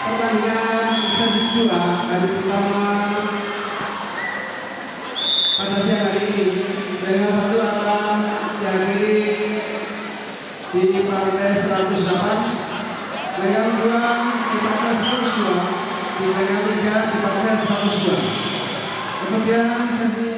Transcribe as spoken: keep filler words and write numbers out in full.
Pertandingan sesi kedua hari pertama pada siang hari ini dengan satu angka dihadiri di partai seratus delapan, dengan dua di partai seratus dua, di dengan tiga di partai seratus dua. Kemudian sesi